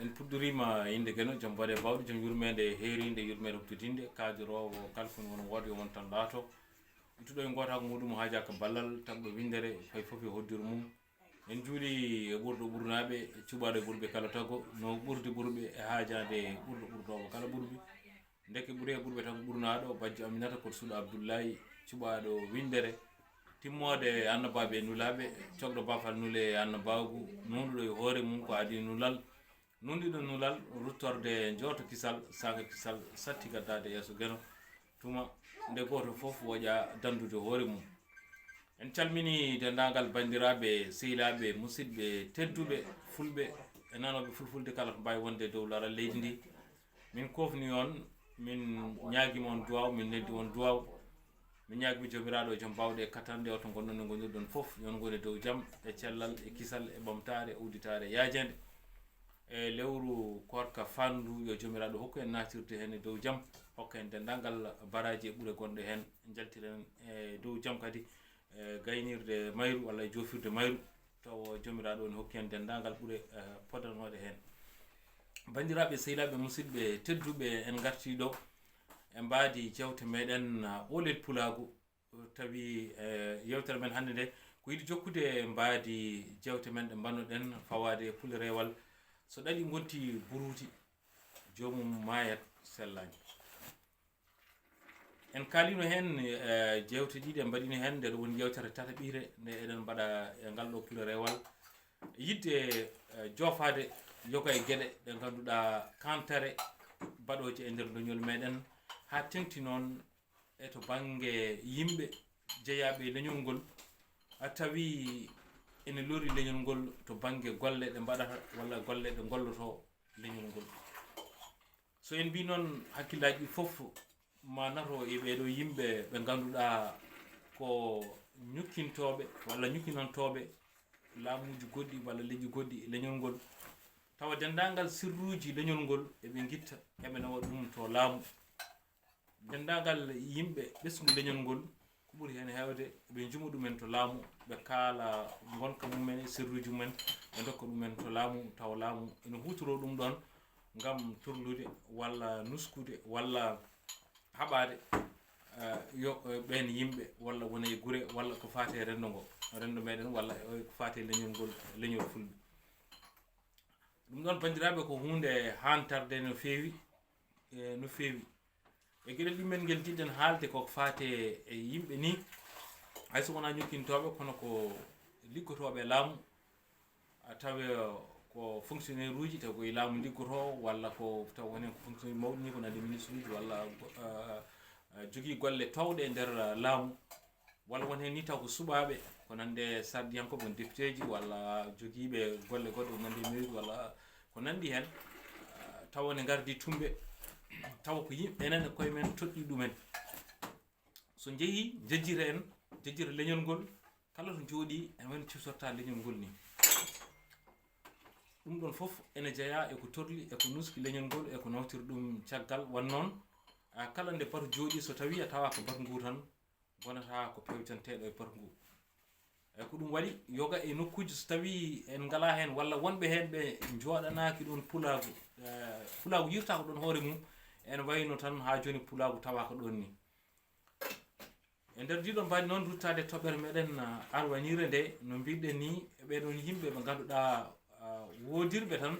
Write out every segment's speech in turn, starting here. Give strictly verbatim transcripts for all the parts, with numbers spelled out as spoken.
En puɗɗoriima innde Geno, jom baɗe bawɗe, jom yurmeende heeriinde, yurmeende huɓtodinnde, kaajoroowo kala ko woni won wooda yo won tan laato. Ittuɗo e gootaako muɗum haajaaka ballal, tagɗo winndere, fay fof e hoddiro mum. En njuuli e ɓurɗo ɓurnaaɓe, cuɓaaɗo e ɓurɓe kala tago, no ɓurdi ɓurɓe e haajaade ɓurɗo ɓurnoowo kala ɓurɓe. Ndeke ɓuri e ɓurɓe tan ko ɓurnaaɗo, bajjo Aminata, koɗo suuɗo Abdullahi, cuɓaaɗo winndere, timmoode annabaaɓe e nulaaɓe, cokɗo baafal nule e annabaagu, nuunɗuɗo e hoore mum ko adii nulal, nuunɗiɗo nulal, ruttorde njooto kisal, saanga kisal, satti gaddaade yeeso Geno, tuma nde gooto fof woƴa danndude hoore mum. En calminii denndaangal banndiraaɓe, sehilaaɓe, musidɓe tedduɓe, fulɓe e nanooɓe fulfulde kala to mbaawi wonde e dow laral leydi ndi. Min koofni on, min ñaagiima on duwaaw, min neldi on duwaaw. Min ñaagiima Joomiraaɗo jom baawɗe e katanɗe, o to ngonɗon e ngonirɗon fof, yo on ngon e dow jam, e cellal, e kisal, e ɓamtaare, e udditaare, e yaajeende. E lewru koorka faandu, yo Joomiraaɗo hokku en naatirde heen e dow jam, hokka en denndaangal baraaji e ɓure gonɗe heen, njaltiren e dow jam kadi, e gaynirde mayru walla e joofirde mayru, tawa Joomiraaɗo ne hokki en denndaangal ɓure, e, podanooɗe heen. Banndiraaɓe, sehilaaɓe, musidɓe tedduɓe, en ngartii ɗo e mbaadi jeewte meɗen, e, Oolel Pulaagu, tawi, e, yeewtere men hannde nde ko yiɗi jokkude e mbaadi jeewte men ɗe mbannoɗen fawaade e Pule Reewal. So ɗaɗi ngonti buruuti, joomum maayat sellaani. En kaalino heen, e, jeewte ɗiɗi, en mbaɗino heen, nde ɗo woni yeewtere tataɓire nde eɗen mbaɗa e ngal ɗo Pule Reewal. Yiɗde, e, joofaade yoga e geɗe ɗe ngannduɗaa kantare baɗooje e nder leñol meɗen, haa teŋti noon e to bannge yimɓe jeyaaɓe e leñol ngol, a tawi ene lori leñol ngol to bannge golle ɗe mbaɗata walla golle ɗe ngollotoo leñol ngol. So en mbii noon, hakkillaaji ɗi fof ma nato e ɓee ɗoo yimɓe ɓe ngannduɗaa ko ñukkintooɓe walla ñukkinantooɓe laamuuji goɗɗi walla leƴƴi goɗɗi e leñol ngol, tawa denndaangal sirruuji leñol ngol eɓe ngitta, eɓe nawa ɗum to laamu. Denndaangal yimɓe ɓesngu leñol ngol, ko ɓuri heen heewde, ɓe njuma ɗumen to laamu, ɓe kaala ngonka mumen e sirruuji mumen, ɓe ndokka ɗumen to laamu, tawa laamu ene huutoroo ɗum ɗoon ngam torlude walla nuskude walla haɓaade, eh, yo, eh, ɓeen yimɓe walla wona e gure walla ko faati e renndo ngo, renndo meɗen walla, eh, ko faati e leñol ngol, leñol fulɓe. Ɗum ɗoon, banndiraaɓe, ko huunde haantarde no feewi, e no feewi. E geɗel ɗumel ngel njiɗɗen haalde ko faati e yimɓe nii, hay so wonaa ñokkintooɓe, kono ko liggotooɓe e laamu, a tawa ko fonctionnaire uji, taw ko e laamu liggotoo, walla ko taw woni ko fonctionnaire mawɗo nii, ko nanndi ministre uji, walla, eh, eh, jogii golle toowɗe e nder, eh, laamu, walla won heen nii taw ko suɓaaɓe, ko nande sardiyankooɓe, won député ji, walla jogiiɓe golle goɗɗe, ko nande mairie, walla ko nanndi heen, eh, tawa ne ngardi tumbe, tawa ko yimɓe enen e koye men toɗɗi ɗumen. So njehii, njejjita en, njejjita leñol ngol, kala to jooɗii, en woni cuusorta leñol ngol nii. Ɗum ɗoon fof ene jeyaa e ko torli, e ko nuski leñol ngol, e ko nawtiri ɗum caggal. Wan noon, a, kala nde batu jooɗii, so tawii a tawa ko batu nguu tan, bonata ko pewjanteeɗo e batu nguu. E ko ɗum waɗi, yoga e nokkuuji, so tawii en ngalaa heen, walla wonɓe heen ɓe njooɗanaaki ɗoon pulaagu, eh, pulaagu yirtaaka ɗoon hoore mum, en wayno tan haa jooni pulaagu tawaaka ɗoon nii. E nder ndiɗon mbaadi noon, ruttaade toɓɓere meɗen, ah, arwaniire nde, no mbiɗen ni, ɓee ɗoon yimɓe ɓe ngannduɗaa, ah, woodirɓe tan,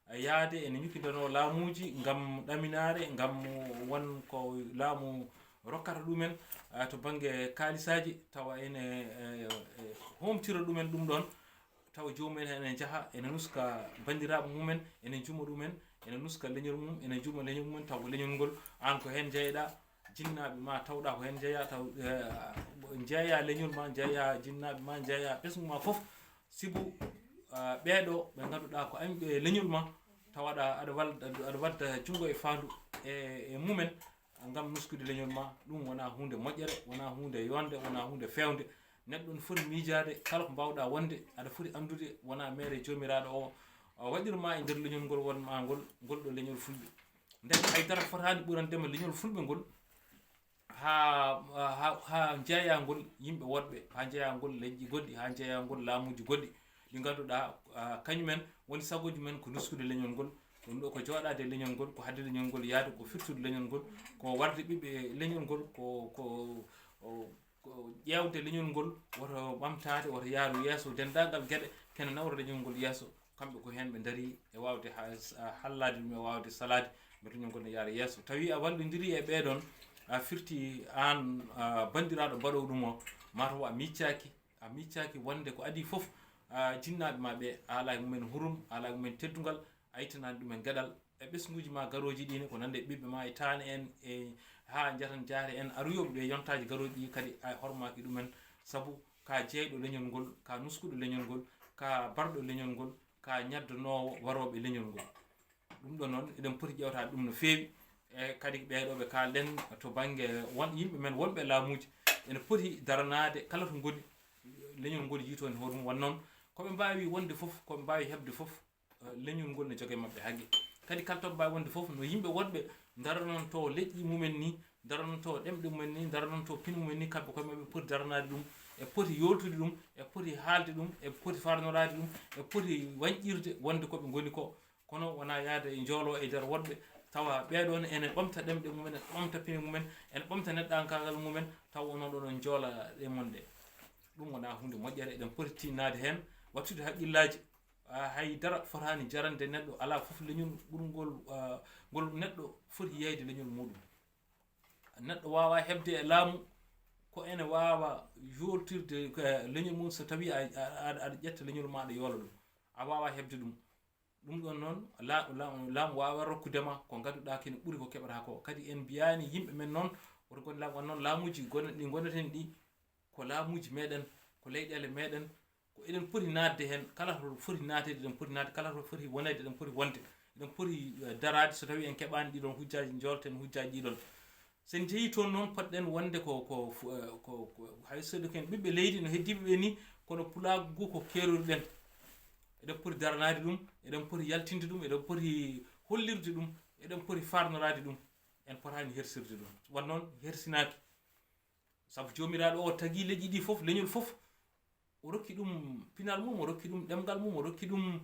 ah, yahde ene ñukkindanoo laamuuji ngam ɗaminaare, ngam won ko laamu rokkata ɗumen, ah, to bannge kaalisaaji, tawa ene, eh, eh, hoomtira ɗumen ɗum ɗoon. Tawa joomum en ene njaha, ene nuska banndiraaɓe mumen, ene njuma ɗumen, ene nuska leñol mum, ene njuma leñol mumen, taw ko leñol ngol, aan ko heen njeyeɗaa, jinnaaɓe ma tawɗaa ko heen njeyaa, taw, eh, njeyaa leñol ma, njeyaa jinnaaɓe ma, njeyaa ɓesngu ma fof, sibu, ah, ɓee ɗoo ɓe ngannduɗaa ko añɓe leñol ma, tawaɗa aɗa wal-, aɗa wadda junngo e faandu e, e mumen, ngam nuskude leñol ma, ɗum wonaa huunde moƴƴere, wonaa huunde yonde, wonaa huunde feewnde. Neɗɗo no foti miijaade kala ko mbaawɗaa wonde, aɗa foti anndude, wonaa mere Joomiraaɗo o, o waɗir ma e nder leñol ngol, won ma ngol, ngol ɗo leñol fulɓe. Nden hay dara fotaani ɓurande ma leñol fulɓe ngol, haa, haa, haa njeeyaa ngol yimɓe woɗɓe, haa njeeyaa ngol leƴƴi goɗɗi, haa njeeyaa ngol laamuuji goɗɗi. ɗi ngannduɗaa kañumen woni sagooji men ko nuskude leñol ngol. Ɗum ɗo ko jooɗaade leñol ngol, ko haɗde leñol ngol yahde, ko firtude leñol ngol, ko warde ɓiɓɓe leñol ngol, ko ko ko ƴeewde leñol ngol, woto ɓamtaade, woto yaaru yeeso, denndaangal geɗe kene nawra leñol ngol yeeso. Kamɓe ko heen ɓe ndarii e waawde hallaade ɗum, e waawde salaade, mbeɗa leñol ngol ne yaara yeeso. Tawi a wallondirii e ɓee ɗoon, a firti aan banndiraaɗo mbaɗoowo ɗum o, mataw a miccaaki, a miccaaki wonde ko adii fof, jinnaaɓe ma ɓe, a alaa e mumen hurum, a alaa e mumen teddungal, a ittanaani ɗumen geɗal e ɓesnguuji ma garooji ɗi ne, ko nande e ɓiɓɓe ma, e taane en, e haa njatan jaare en, aruyooɓe ɓe yontaaji garooji ɗi kadi a hormaaki ɗumen, sabu ka jeyɗo leñol ngol, ka nuskuɗo leñol ngol, ka barɗo leñol ngol, ka ñaddanoowo warooɓe leñol ngol. Ɗum ɗo noon eɗen poti ƴeewtaade ɗum no feewi. E kadi ɓeeɗo ɓe kaalɗen to bannge won yimɓe men wonɓe laamuuji ene poti daranaade kala to ngoni, leñol ngol yiito heen hoore mum. Won noon ko ɓe mbaawi wonde fof, ko ɓe mbaawi heɓde fof, leñol ngol ne jogee maɓɓe haqqe. Kadi kala to ɓe mbaawi wonde fof no yimɓe wonɓe daranonto leƴƴi mumen ni, daranonto ɗemɗe mumen ni, daranonto pine mumen ni, kamɓe koye maɓɓe poti daranaade ɗum, e poti yooltude ɗum, e poti haalde ɗum, e poti farnoraade ɗum, e poti wañƴirde wonde ko ɓe ngoni ko. Kono wonaa yahde e njoolo e nder woɗɓe, tawa ɓeeɗoon ene ɓamta ɗemɗe mumen, ene ɓamta pine mumen, ene ɓamta neɗɗankaagal mumen, tawa onon ɗoon on njoola e mon ɗe. Ɗum wonaa huunde moƴƴere, eɗen poti tinnaade heen, wattude haqqillaaji. Hay dara fotaani jarande neɗɗo, alaa fof leñol ɓurngol ngol neɗɗo foti yeeyde leñol muuɗum. Neɗɗo waawaa heɓde e laamu ko ene waawa yooltirde leñol mum, so tawii aɗa ƴetta leñol ma aɗa yoola ɗum, a waawaa heɓde ɗum. Ɗum ɗoon noon laamu waawaa rokkude ma ko ngannduɗaa kene ɓuri ko keɓataa ko. Kadi en mbiyaani yimɓe men noon woto ngon laamu, won noon laamuuji ɗi ngoneten ɗi ko laamuuji meɗen, ko leyɗeele meɗen, ko eɗen poti naatde heen, kala to foti naateede eɗen poti naatde, kala to foti woneede eɗen poti wonde, eɗen poti daraade so tawii en keɓaani ɗii ɗoon hujjaaji, njoolten hujjaaji ɗii ɗoon. So en njehii toon noon, potɗen wonde ko ko ko hay so ko en ɓiɓɓe leydi no heddiiɓe ɓe nii, kono pulaagu ngu ko keeroriɗen. Eɗen poti daranaade ɗum, eɗen poti yaltinde ɗum, eɗen poti hollirde ɗum, eɗen poti farnoraade ɗum. En potaani hersirde ɗum. Won noon hersinaaki. Sabu Joomiraaɗo o tagi leƴƴi ɗi fof, leñol fof, o rokki ɗum pinal mum, o rokki ɗum ɗemngal mum, o rokki ɗum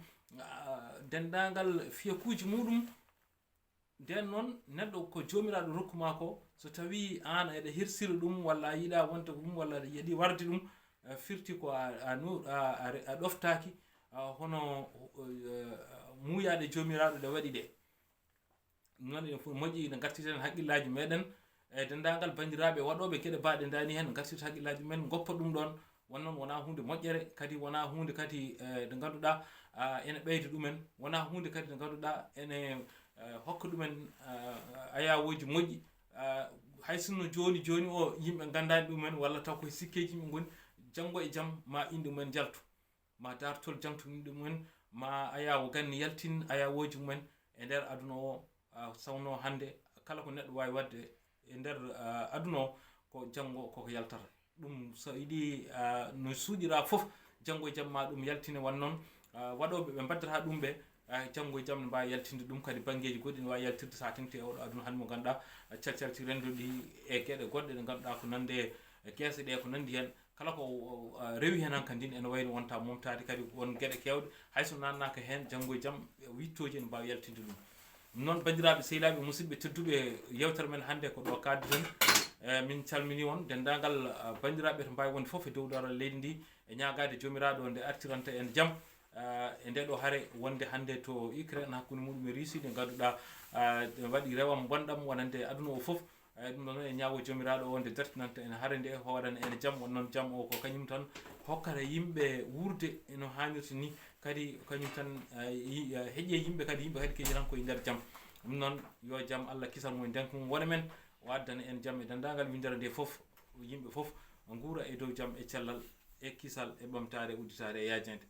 denndaangal fiyakuuji muuɗum. Ndeen noon neɗɗo ko Joomiraaɗo rokku ma ko, so tawii aan eɗa hersira ɗum walla a yiɗaa wonde ko ɗum walla aɗa yiɗi warde ɗum, firti ko a ɗoftaaki hono muuyaɗe Joomiraaɗo ɗe waɗi ɗe. Ɗum noon eɗen fof moƴƴi no ngartirten haqqillaaji meɗen e denndaangal banndiraaɓe waɗooɓe geɗe baaɗe ndaani heen, ngartirta haqqillaaji men, ngoppa ɗum ɗoon. Won noon wonaa huunde moƴƴere, kadi wonaa huunde kadi nde ngannduɗaa ene ɓeyda ɗumen, wonaa huunde kadi nde ngannduɗaa ene hokka ɗumen ayawooji moƴƴi. Hay sinno jooni jooni o yimɓe nganndaani ɗumen walla taw koye sikkeeji yimɓe ngoni, janngo e jam ma inɗe mumen njaltu, ma daartol jangtiniiɗo mumen, ma ayaawo ganni yaltin ayaawooji mumen e nder aduna o. Sawnoo hannde kala ko neɗɗo waawi waɗde e nder aduna o, ko janngo koko yaltata. Ɗum so yiɗi no suuɗiraa fof, janngo e jam ma ɗum yaltine. Won noon waɗooɓe ɓe mbaddata ɗum ɓe, janngo e jam ne mbaawi yaltinde ɗum. Kadi banngeeji goɗɗi ne waawi yaltirde so a tengti e oɗo aduna hannde mo ngannduɗaa calcalti renndo ɗi e geɗe goɗɗe ɗe ngannduɗaa ko nande e keese ɗe ko nanndi heen. Kala ko rewi heen hankadi ene wayno wonta momtaade, kadi won geɗe keewɗe hay so naannaaka heen, janngo e jam wittooji ene mbaawi yaltinde ɗum. Ɗum noon banndiraaɓe sehilaaɓe musidɓe tedduɓe, yewtere men hannde ko ɗo kaaddi tan. E min calmini on denndaangal banndiraaɓe to mbaawi wonde fof e dow daral leydi ndi, e ñaagaade Joomiraaɗo nde artiranta en jam e nde ɗo hare wonde hannde to Ukraine hakkunde muɗum e Russie, nde ngannduɗaa ene waɗi rewam bonɗam wonande aduna o fof. Eyi ɗum ɗon noon e ñaago Joomiraaɗo o nde dartinanta en hare nde, o waɗana en jam. Won noon jam o ko kañum tan hokkata yimɓe wuurde no haanirta ni, kadi kañum tan heƴe yimɓe, kadi yimɓe kadi keñi tan koye nder jam. Ɗum noon yo jam Allah kisal mum e ndenka mum wona men, o addana en jam e denndaangal winndere nde fof, yimɓe fof nguura e dow jam e cellal e kisal e ɓamtaare e udditaare e yaajeende.